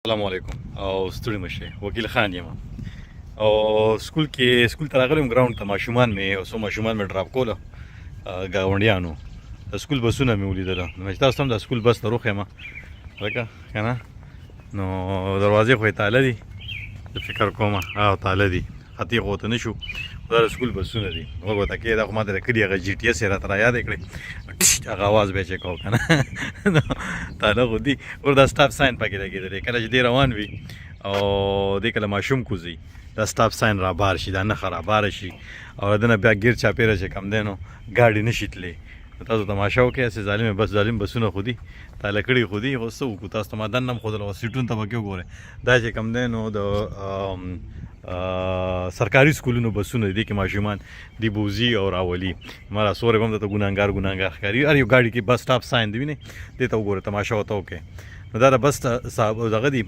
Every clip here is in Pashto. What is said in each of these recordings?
السلام علیکم او ستړي مشه، وکیل خان یم او سکول کې، سکول ته راغلی یم، ګراوند ته. ماشومان مې او څو ماشومان مې ډراپ کوله ګاونډیانو. د سکول بسونه مې ولیدل، نو چې تاسو هم د سکول بس ته وروښیم لکه که نه، نو دروازې خو یې تاله دي، زه فکر کوم او تاله دي، خطې خو ته نه شو. دا د سکول بسونه دي، وګوره کې. دا خو ما ته د کلي هغه جي ټي اس یې راته رایادې کړې، هغه اواز به یې چې کوو که نه. نو تاله خو دي. ور دا سټاپ ساین پکې لګېدلی. کله چې دی روان وي او دی کله ماشوم کوزي، دا سټاپ ساین را بار شي، دا نښه را بار شي او دنه بیا ګیر چاپېره چې کم دی نو ګاډي نشي تللی. تاسو تماشا وکړئ. هسې ظالم بس، ظالم بسونه خو دي تاله کړي خو دي، خو څه وکړو؟ تاسو ته ما دننه هم ښودل او سیټونو ته پکې وګورئ. دا چې کوم دی نو د سرکاري سکولونو بسونه دي کې ماشومان دی بوزي او راولي. ما را سورې هم ته ګناهګار ګناهګار ښکاري. هر یو ګاډي کې بس سټاپ ساین دی، وینې؟ دې ته وګوره، تماشا ورته وکړئ. نو دا د بس صاحب دغه دي،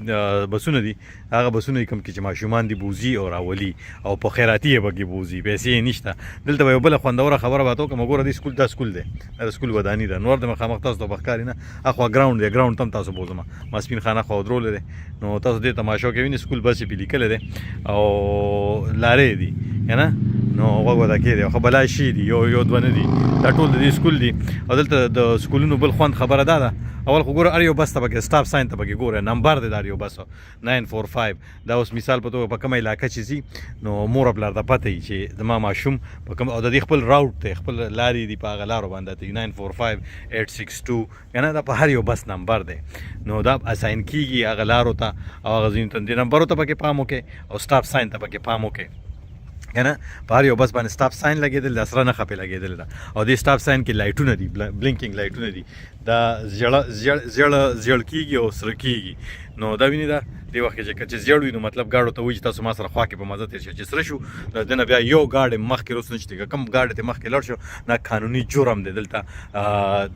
بسونه دي، هغه بسونه کوم کې چې ماشومان دي بوزي او راولي او په خیراتي یې پکې بوزي، پیسې یې نشته. دلته به یو بله خوندوره خبره به وکړم. وګوره، دې سکول، دا سکول دی، دا سکول وداني ده. نور د مخامخ تاسو ته به ښکاري نه، اخوا ګراوند دی، ګراوند ته هم تاسو بوزم. ما سپین خانه خوا درولې دی. نو تاسو دې تماشا کوئ، سکول بس یې پې لیکلی دی او لارې دي که نه. نو غوږ ورته کښېږدئ. خو بلا شي دي، یو یو دوه نه دي، دا ټول د دې سکول دي. او دلته د سکولونو بل خوند خبره دا ده، اول خو ګوره، هر یو بس ته پکې سټاپ ساین ته پکې ګوره، نمبر دی د هر یو بس 945. دا اوس مثال په توګه په کومه علاقه چې ځي، نو مور او پلار ته پته وي چې زما ماشوم په کوم، او د دې خپل راوټ دی، خپل لارې دي، په هغه لارو باندې 945 862 که نه. دا په هر یو بس نمبر دی، نو دا اساین کیږي هغه لارو ته او هغه ځایونو ته. دې نمبرو ته پکې پام وکړئ او سټاپ ساین ته پکې پام وکړئ که نه. په هر یو بس باندې سټاپ ساین لګېدل ده، سره نښه پرې لګېدلې ده او دې سټاپ ساین کې لایټونه دي، بلینکینګ لایټونه دي. دا زیړه زیړ زیړ زیړ کیږي او سره کیږي. نو دا ویني، دا دې وخت کې چې زیړ وي، نو مطلب ګاډو ته وایي چې تاسو ما سره خوا کې په مزه تېر شئ. چې سره شو، د دنه بیا یو ګاډی مخکې رسو نشته. که کوم ګاډی ته مخکې لاړ شو، دا قانوني جرم دی دلته،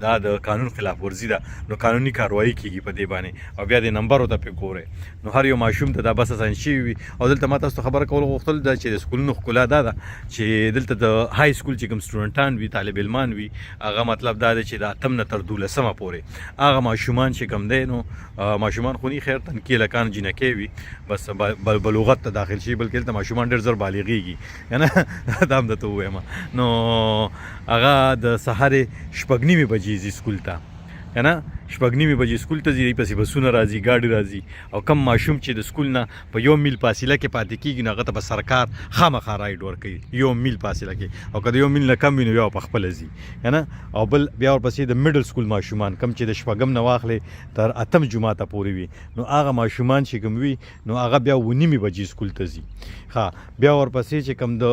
دا د قانون خلاف ورزي ده، نو قانوني کاروایی کیږي په دې باندې. او بیا د نمبرو ته پې ګورئ. نو هر یو ماشوم ته دا بس اسان شوي وي. او دلته ما تاسو ته خبره کول غوښتل دا چې د سکولونو ښکلا دا ده چې دلته د های سکول چې کوم سټوډنټان وي، طالب علمان وي، هغه مطلب دا دی چې د اتم نه تر 12مه پورې هغه ماشومان چې کوم دی، نو ماشومان خو نه، خیر، تنکي هلکان جینکۍ وي، بس بلوغت ته داخل شي، بلکې دلته ماشومان ډېر زر بالغېږي که نه، دا هم درته ووایم. نو هغه د سهارې 6:30 بجې ځي سکول ته که نه، 6:30 بجې سکول ته ځي، پسې بسونه راځي، ګاډي راځي. او کم ماشوم چې د سکول نه په یو میل فاصله کې پاتې کېږي، نو هغه ته به سرکار خامخا رایډ ورکوي یو میل فاصله کې، او که د یو میل نه کم وي، نو بیا په خپله ځي که نه. او بل بیا ورپسې د میډل سکول ماشومان کم چې د شپږم نه واخلې تر اتم جوماته پورې وي، نو هغه ماشومان چې کوم وي، نو هغه بیا 7:30 بجې سکول ته ځي. ښه، بیا ورپسې چې کوم د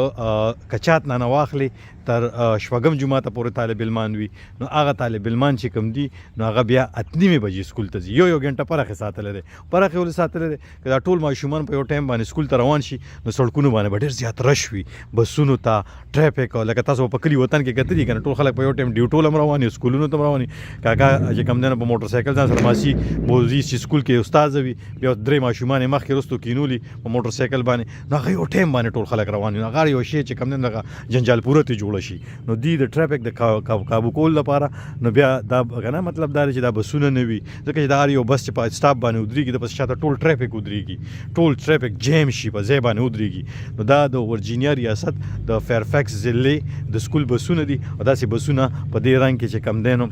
کچات نه واخلې تر شپږم جوماته پورې طالب علمان وي، نو هغه طالب علمان چې کوم دي، نو هغه بیا 8:30 بجې سکول ته ځي. یو یو ګنټه پرخې ساتلی دی. پرخې ولې ساتلی دی؟ که دا ټول ماشومان په یو ټایم باندې سکول ته روان شي، نو سړکونو باندې به ډېر زیات رش وي، بسونو ته ټریفک، لکه تاسو په کلي وطن کې کتلي که نه، ټول خلک په یو ټایم ډیوټو له هم روان وي، سکولونو ته هم روان وي. کاکا چې کوم دی نه په موټر سایکل ځان سره ماسي بوځي چې سکول کې استاد وي، بیا درې ماشومان یې مخکې وروستو کینولي په موټر سایکل باندې، نو هغه یو ټایم باندې ټول خلک روان وي، نو هغه یو شی چې کوم دی دغه جنجال پوره ته جوړ شي. نو دی د ټریفک د کابو کولو لپاره نو بیا دا کنه مطلب دا دی چې دا بسونه نه وي، ځکه چې دا هر یو بس چې په سټاپ باندې ودرېږي، د پس شاته ټول ټریفک ودرېږي، ټول ټریفک جیم شي، په ځای باندې ودرېږي. نو دا د ورجینیا ریاست د فیرفیکس ضلع د سکول بسونه دي او داسې بسونه په دې رنګ کې چې کم دی نو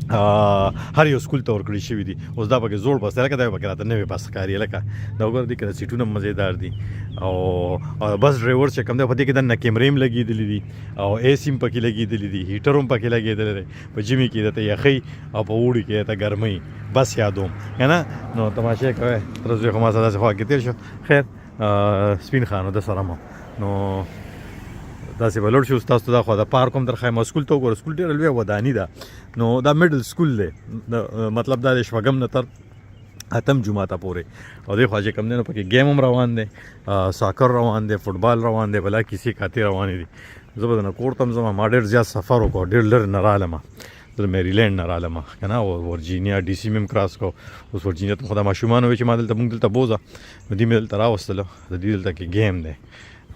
هر یو سکول ته ورکړی شوی دي. اوس دا پکې زوړ بس دی، لکه دا پکې راته نوې بس ښکاري. لکه دا وګوره، دې کې سیټونه مزیدار دي او بس ډرایور چې کوم دی، په دې کې دننه کیمرې هم لګېدلې دي او اے سي هم پکې لګېدلې دي، هیټر هم پکې لګېدلی دی. په ژمي کې درته یخی او په اوړي کې درته ګرمۍ. بس یادوم که نه، نو تماشې کوئ. تر زوی خو ما سره داسې خوا کې تېر شو. خیر، سپین خانو د سره مو نو داسې به لوړ شو. تاسو ته دا خو د پارک هم درښایم. سکول ته وګوره، سکول ډېره لویه وداني ده. نو دا میډل سکول دی، مطلب دا دی شپږم نه تر اتم جوماته پورې. او دې خوا چې کوم دی نو پکې ګیم هم روان دی، ساکر روان دی، فوټبال روان دی، بلا کیسې کاتې روانې دي. زه به د نه کور ته هم ځم. ما ډېر زیات سفر وکړ، ډېر لرې نه رالم، زه د میریلینډ نه رالم که نه، او ورجینیا ډي سي مې هم کراس کړ. اوس ورجینیا ته خو دا ماشومان وایي چې ما دلته، موږ دلته بوځه، نو دوی مې دلته راوستلو. د دوی دلته کې ګیم دی.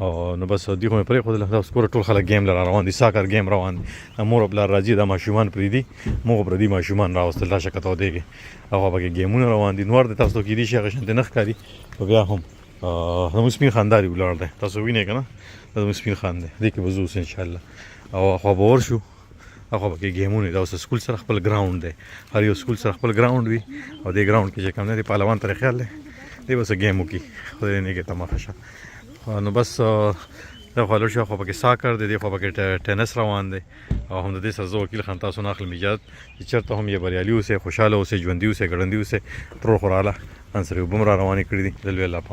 او نو بس دی خو مې پرېښودله. دا اوس ګوره ټول خلک ګیم له روان دي، ساکر ګیم روان دي. دا مور او پلار راځي، دا ماشومان پرېږدي، موږ پردي ماشومان راوستل. راشه که تودېږي، هغه پکې ګیمونه روان دي. نور د تاسو کېدی شي هغه شانتې نه ښکاري، خو بیا هم زموږ سپین خانداري ولاړ دی، تاسو وینئ که نه؟ دا زموږ سپین خان دی، دې کې به ځو اوس انشاءالله. او اخوا به ورشو، اخوا پکې ګیمونه. دا اوس سکول سره خپل ګراوند دی، هر یو سکول سره خپل ګراوند وي. او دې ګراوند کې چې کوم دی پهلوان ته خیال دی، دی به څه ګیم وکړي. خدای دې نیکه ته مخه شه. نو بس دا خو لږ شو، خو پکې ساکر دی، دې خو پکې ټینس روان دی. او هم د دې سره زه وکیل خان تاسو نه اخلم اجازت چې چېرته هم یې بریالي اوسئ، خوشحاله اوسئ، ژوندي اوسئ، ګړندي اوسئ. ترور خو راله ځان سره اوبه هم را روانې کړي دي. د لوی الله په